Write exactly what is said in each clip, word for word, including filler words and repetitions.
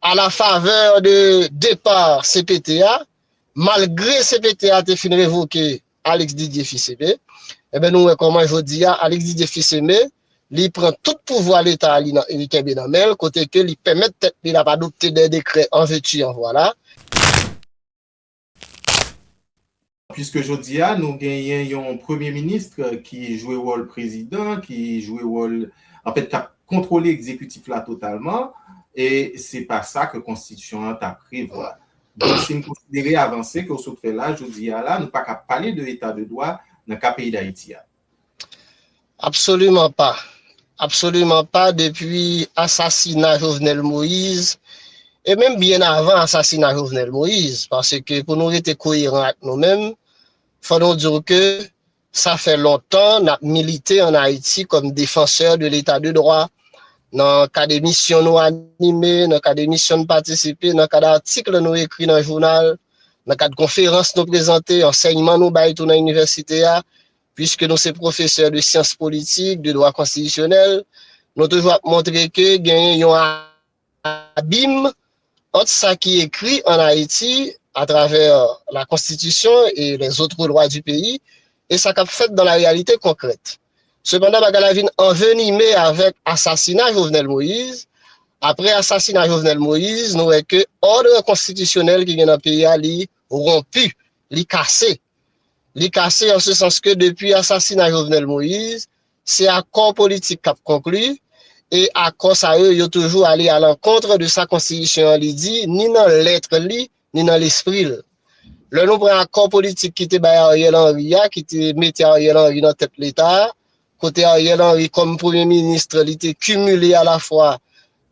à la faveur de départ C P T a, malgre C P T a te fin revoke Alex Didier Fils-Aimé, enben nou wè kòman jodi a Alex Didier Fils-Aimé, li pran tout pouvwa leta li, nan, li kenbe nan men l, kote ke li pèmèt tèt li l ap adopte de dekrè an vètu an vwala. Piske jodi a, nou genyen yon premye minis ki jwe wòl prezidan, ki jwe wòl, anfèt, k ap kontwole egzekitif la totalman, e se pa sa ke konstitisyon an ta prevwa. Donk, si n konsidere avanse ke w sot fè la, jodi a la, nou pa ka pale de eta de dwa nan ka peyi Dayiti a. Absoliman pa. Absoliman pa. Depi asasina Jovenel Moïse, e menm byen avan asasina Jovenel Moïse, paske pou nou rete koyeran ak nou menm, fò nou di w ke sa fè lontan n ap milite ann Ayiti kòm defansè de leta de dwa. Nan kad emisyon nou anime, nan kad emisyon n patisipe, nan kad atik nou ekri nan jounal, nan kad konferans nou prezante, ansèyman nou bay tou nan inivèsite a, piske nou se pwofesè de syans politik, de dwa konstitisyonèl, nou toujou ap montre ke genyen yon abim ant sa ki ekri ann Ayiti atravè la konstitisyon e les autres lois du pays e sa k ap fèt dans la réalité concrète. Sepandan, bagay la vin anvenime avèk asasina Jovenel Moïse. Apre asasina Jovenel Moïse, nou wè ke òdre konstitisyonèl ki gen nan peyi a, li wonpi, li kase. Li kase an se sans ke depi asasina Jovenel Moïse, se akò politik k ap konkli, e akò sa yo, yo toujou ale a lankontre de sa konstitisyon an li di, ni nan lèt li, ni nan lespri l. Lè nou pran akò politik ki te bay Ariel Henry a, ki te mete Ariel Henry nan tèt leta a, kote Ariel Henry kòm premye minis, li te kimile alafwa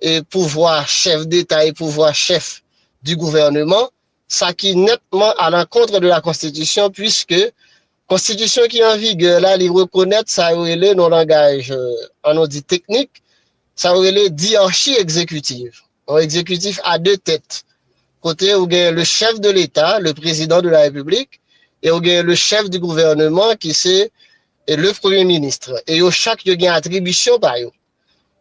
e pouvwa chèf deta e pouvwa chèf di gouvèneman, sa ki nètman a lankontre de la konstitisyon, piske konstitisyon ki an vigè la, li rekonèt sa yo rele nan langaj, euh, an nou di teknik, sa yo rele dyarchi egzekitiv, yon egzekitif a de tèt, kote ou gen le chef de l'État, le président de la République, e ou gen le chef du gouvernement, ki se, e le premye minis. E yo chak, yo gen atribisyon pa yo.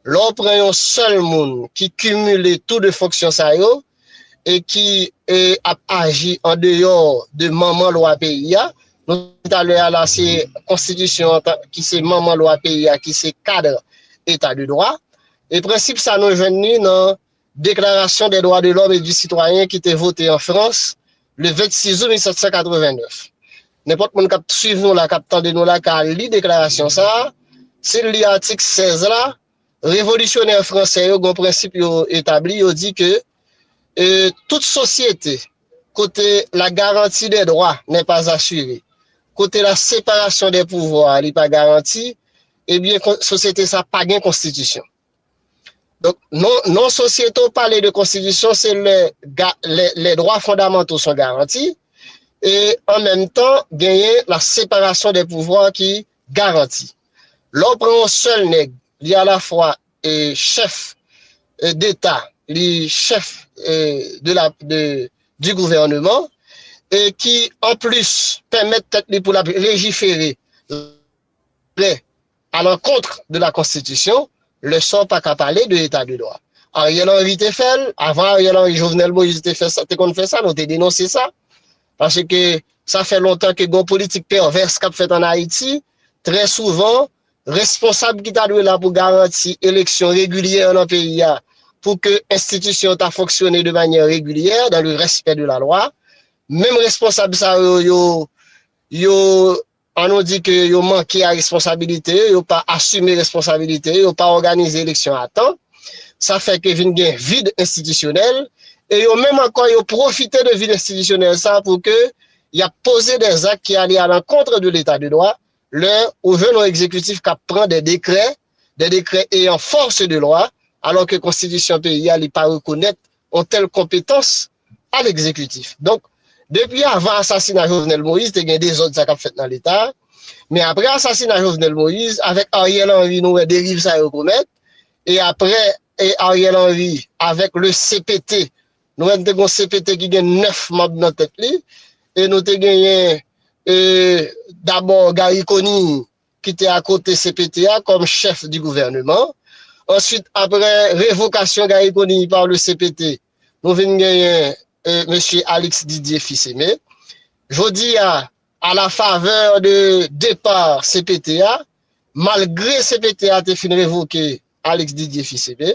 Lè w pran yon sèl moun ki kimile tou de fonksyon sa yo, e ki, e, ap aji an deyò de manman lwa peyi a, nou talè a la, se konstitisyon an tan, ki se manman lwa peyi a, ki se kad eta de dwa. E prensip sa nou jwenn li nan Déclaration des droits de l'homme et du citoyen ki te vote an Frans le vennsis out mil sèt san katrevennnèf. Nenpòt moun k ap swiv nou la, k ap tande nou la, ka li deklarasyon sa a. Si l li atik sèz la, revolisyonè fransè yo gen yon prensip yo etabli, yo di ke, e, tout sosyete kote la garantie des droits n'est pas assurée, kote la séparation des pouvoirs li pa garanti, ebyen, kon-, sosyete sa pa gen konstitisyon. Donk, non, non sosyete w pale de konstitisyon, se lè ga-, lè, les droits fondamentaux sont garantis, e an menm tan, genyen la séparation des pouvoirs ki garanti. Lè w pran yon sèl nèg, li alafwa, e, chèf, e, deta, li chèf, e, de la, de, du gouvernement, e ki, an plis, pèmèt tèt li pou l ap lejifere lè a lankontre de la konstitisyon, lè sa w pa ka pale de eta de dwa. Ariel Henry te fè l, avan Ariel Henry, Jovenel Moïse te fè sa, te konn fè sa, nou te denonse sa. Paske sa fè lontan ke gen yon politik pèvès k ap fèt ann Ayiti. Trè souvan, responsab ki ta dwe la pou garanti eleksyon regilyè nan peyi a, pou ke enstitisyon ta fonksyone de manyè regilyè, dans le respect de la loi, menm responsab sa yo, yo, yo, an nou di ke yo manke a responsabilite yo, yo pa asime responsabilite yo, yo pa òganize eleksyon a tan. Sa fè ke vin gen vid enstitisyonèl, e yo menm ankò, yo pwofite de vid enstitisyonèl sa pou ke y ap poze dè zak ki ale a lankontre de leta de dwa, lè ou jwenn yon egzekitif k ap pran dè dekrè, dè dekrè ayant force de loi, alò ke konstitisyon peyi a, li pa rekonèt yon tèl konpetans a legzekitif. Donk, depi avan asasina Jovenel Moïse, te gen dezòd sa k ap fèt nan leta a. Men apre asasina Jovenel Moïse, avèk Ariel Henry, nou wè deriv sa yo komèt. E apre, e Ariel Henry, avèk le C P T, nou wè n te gen yon C P T ki gen nèf manm nan tèt li. E nou te genyen, e, dabò Garry Conille, ki te akote C P T a kòm chèf di gouvèneman. Answit, apre revokasyon Garry Conille pa le C P T, nou vin genyen e, mesye Alix Didier Fils-Aimé. Jodi a, a la favè de depa C P T a, malgre C P T a te fin revoke Alix Didier Fils-Aimé,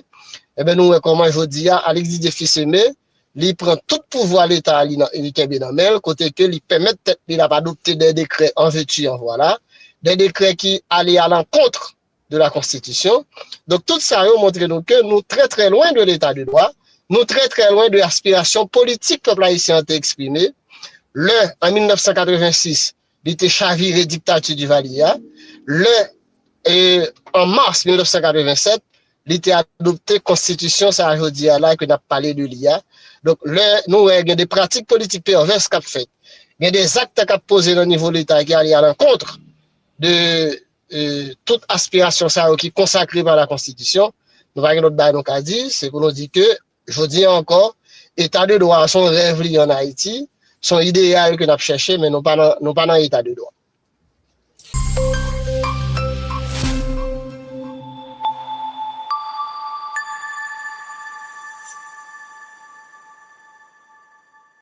enben nou wè kòman jodi a Alix Didier Fils-Aimé li pran tout pouvwa leta li, nan, li kenbe nan men l, kote ke li pèmèt tèt li l ap adopte de dekrè an veti an vwala, de dekrè ki ale a lankont de la Konstitisyon. Donk, tout sa yo montre nou ke nou trè, trè lwen de leta de dwa, nou trè, trè lwen de aspirasyon politik pèp ayisyen an te eksprime. Lè, an mil nèf san katrevensis, li te chavire diktati Duvalier a, lè, e, an mas mil nèf san katrevensèt, li te adopte konstitisyon sa a jodi a la ke n ap pale de li a. Donk, lè nou wè gen de pratik politik pèvès k ap fèt, gen de zak k ap poze nan nivo leta ki ale a lankont de e, tout aspirasyon sa yo ki konsakre pa la Konstitisyon, nou pa gen lòt bagay nou ka di, se pou nou di ke jodi a ankò, eta de dwa a se yon rèv li an Ayiti, se yon ideyal ke n ap chèche, men nou pa nan, nou pa nan eta de dwa.